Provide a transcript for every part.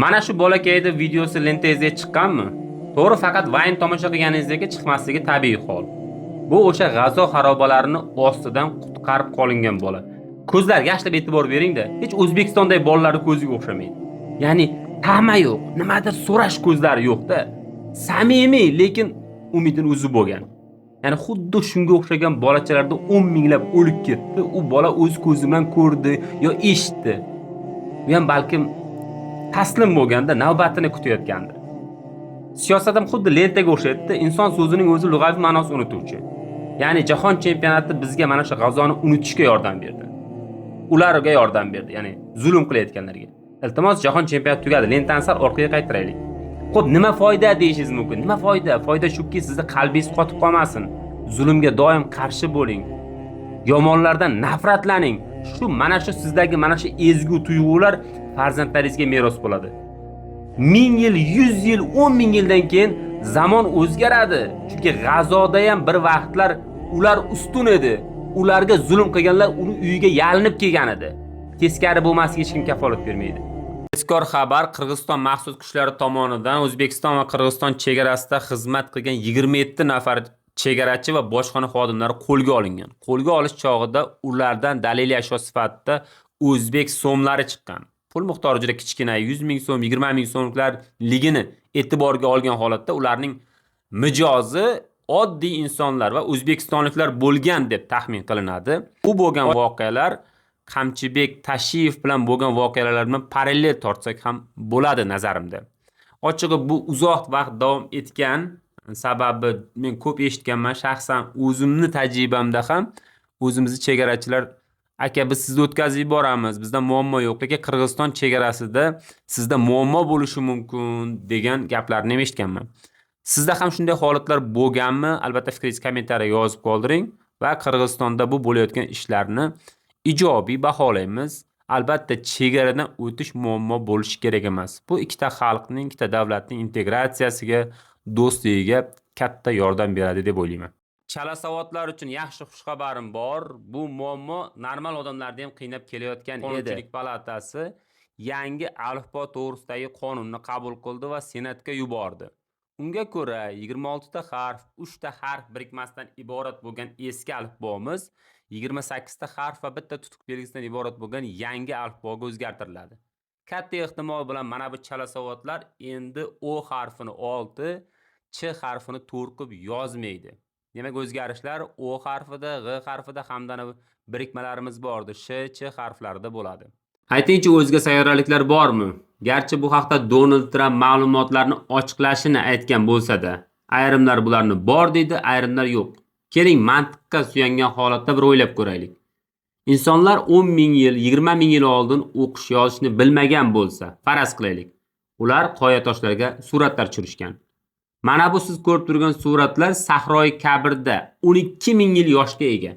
Mana shu bolakayni videosi lentangizga chiqqanmi? To'g'ri, faqat Vine tomosha qilganingizdagi chiqmasligi tabiiy hol. Bu o'sha G'azo xarobalarini ostidan qutqarib qolingan bola. Ko'zlarga yaxshilab e'tibor bering-da, hech O'zbekistondagi bolalarning ko'ziga o'xshamaydi. Ya'ni tama yo'q, nimadir so'rash ko'zlari yo'q-da. Samimiy, lekin umidini uzib bo'lgan. Ya'ni xuddi shunga o'xshagan bolachalarda 10 minglab o'lib ketdi. U bola o'z ko'zi bilan ko'rdi yo eshitdi. U ham balkim taslim bo'lganda navbatini kutayotgandir. Siyosat ham xuddi lentaga o'xshaydi. Inson so'zining o'zi lug'aviy ma'nosi unutuvchi. Ya'ni jahon chempionati bizga mana shu G'azoni unutishga yordam berdi. Ularga yordam berdi, ya'ni zulm qilayotganlarga. Iltimos, jahon chempionati tugadi, lentani sal orqaga qaytaraylik. Xo'p, nima foyda deyishingiz mumkin. Nima foyda? Foyda shuki, sizni qalbingiz qotib qolmasin. Zulmga doim qarshi bo'ling. Yomonlardan nafratlaning. Shu mana shu sizdagi mana shu ezgu tuyg'ular farzandlaringizga meros bo'ladi. 1000 yil, 100 yil, 10 ming yildan keyin zamon o'zgaradi. Chunki G'azoda ham bir vaqtlar ular ustun edi. Ularga zulm qilganlar uni uyiga yalinib kelgan edi. Teskari bo'lmasligiga hech kim kafolat bermaydi. Tezkor xabar: Qirg'iziston maxsus kuchlari tomonidan O'zbekiston va Qirg'iziston chegarasida xizmat qilgan 27 nafar chegarachi va bojxona xodimlari qo'lga olingan. Qo'lga olish chog'ida ulardan daliliy ashyo sifatida o'zbek so'mlari chiqqan. Pul miqdori juda kichkina, 100 ming so'm, 20 ming so'mlarligini e'tiborga olgan holatda ularning mijozi oddiy insonlar va o'zbekistonliklar bo'lgan deb taxmin qilinadi. Bu bo'lgan voqealar Qamchibek Tashiyev bilan bo'lgan voqealar bilan parallel tortsak ham bo'ladi nazarimda. Ochig'i, bu uzoq vaqt davom etgan, sababi men ko'p eshitganman, shaxsan o'zimni tajribamda ham o'zimizni chegarachilar: "Aka, biz sizni o'tkazib yuboramiz, bizda muammo yo'q, lekin Qirg'iziston chegarasida sizda muammo bo'lishi mumkin", degan gaplarni ham eshitganman. Sizda ham shunday holatlar bo'lganmi? Albatta fikringizni kommentariyaga yozib qoldiring va Qirg'izistonda bu bo'layotgan ishlarni ijobiy baholaymiz. Albatta chegaradan o'tish muammo bo'lishi kerak emas. Bu ikkita xalqning, ikkita davlatning integratsiyasiga, do'stligiga katta yordam beradi deb o'ylayman. Chalasavodlar uchun yaxshi xushxabarim bor. Bu muammo normal odamlarni ham qiynab kelayotgan edi. Qonunchilik palatasi yangi alifbo to'g'risidagi qonunni qabul qildi va Senatga yubordi. Unga ko'ra 26 ta harf, 3 ta harf birikmasidan iborat bo'lgan eski alifbomiz 28 ta harf va bitta tutuq belgisidan iborat bo'lgan yangi alifboga o'zgartiriladi. Katta ehtimol bilan mana bu chalasavodlar endi O harfini 6, Ch harfini 4 qilib yozmaydi. Demak, o'zgarishlar O harfida, G'G harfida hamda birikmalarimiz bordi. Sh, Ch harflarida bo'ladi. Aytingchi, o'zga sayyoraliklar bormi? Garchi bu haqda Donald Tramp ma'lumotlarni ochiqlashini aytgan bo'lsa-da, ayrimlar bularni bor deydi, ayrimlar yo'q. Keling, mantiqqa suyangan holatda bir o'ylab ko'raylik. Insonlar 10 ming yil, 20 ming yil oldin o'qish yozishni bilmagan bo'lsa, faraz qilaylik. Ular qoya toshlarga suratlar tushirishgan. Mana bu siz ko'rib turgan suratlar Sahroi Kabirda 12 ming yil yoshga ega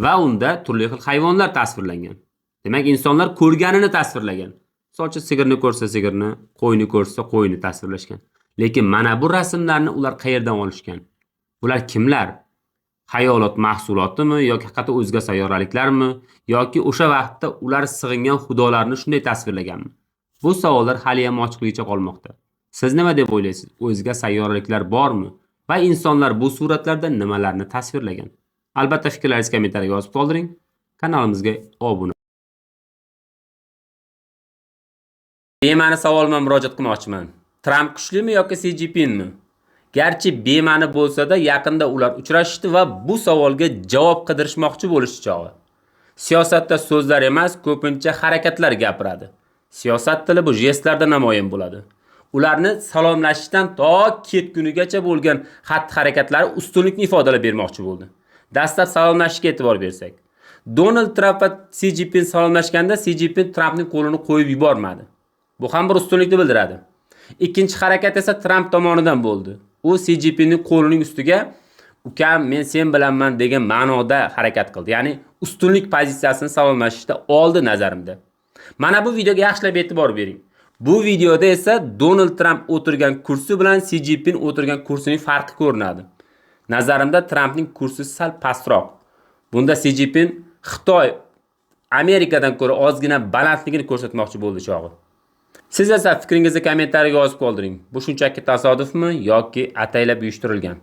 va unda turli xil hayvonlar tasvirlangan. Demak, insonlar ko'rganini tasvirlagan. Misol uchun, sigirni ko'rsa sigirni, qo'yni ko'rsa qo'yni tasvirlashgan. Lekin mana bu rasmlarni ular qayerdan olishgan? Bular kimlar? Xayolot mahsulotimi yoki haqiqatda o'zga sayyoraliklarmi yoki o'sha vaqtda ular sig'ingan xudolarni shunday tasvirlaganmi? Bu savollar hali ham ochiqligicha qolmoqda. Siz nima deb o'ylaysiz? O'zga sayyoraliklar bormi? Va insonlar bu suratlarda nimalarni tasvirlagan? Albatta fikrlaringizni kommentariyaga yozib qoldiring. Kanalimizga obuna. Bema'ni savol bilan murojaat qilmoqchiman. Tramp kuchlimi yoki Si Szinpinmi? Garchi bema'ni bo'lsa-da, yaqinda ular uchrashishdi va bu savolga javob qidirishmoqchi bo'lishdi chog'i. Siyosatda so'zlar emas, ko'pincha harakatlar gapiradi. Siyosat tili bu jestlarda namoyon bo'ladi. Ularni salomlashishdan to ketgunigacha bo'lgan xatti-harakatlari ustunlikni ifodalab bermoqchi bo'ldi. Dastlab salomlashishga e'tibor bersak. Donald Tramp va Si Szinpin salomlashganda Si Szinpin Trampning qo'lini qo'yib yubormadi. Bu ham bir ustunlikni bildiradi. Ikkinchi harakat esa Tramp tomonidan bo'ldi. U Si Szinpinning qo'lining ustiga "Ukam, men sen bilanman" degan ma'noda harakat qildi. Ya'ni ustunlik pozitsiyasini salomlashishda oldi nazarimda. Mana bu videoga yaxshilab e'tibor bering. Bu videoda esa Donald Tramp o'tirgan kursi bilan Si Szinpin o'tirgan kursining farqi ko'rinadi. Nazarimda Trampning kursisi sal pastroq. Bunda Si Szinpin Xitoy Amerikadan ko'ra ozgina balandligini ko'rsatmoqchi bo'ldi chog'i. Siz esa fikringizni kommentariyaga yozib qoldiring. Bu shunchaki tasodifmi yoki ataylab uyushtirilgan?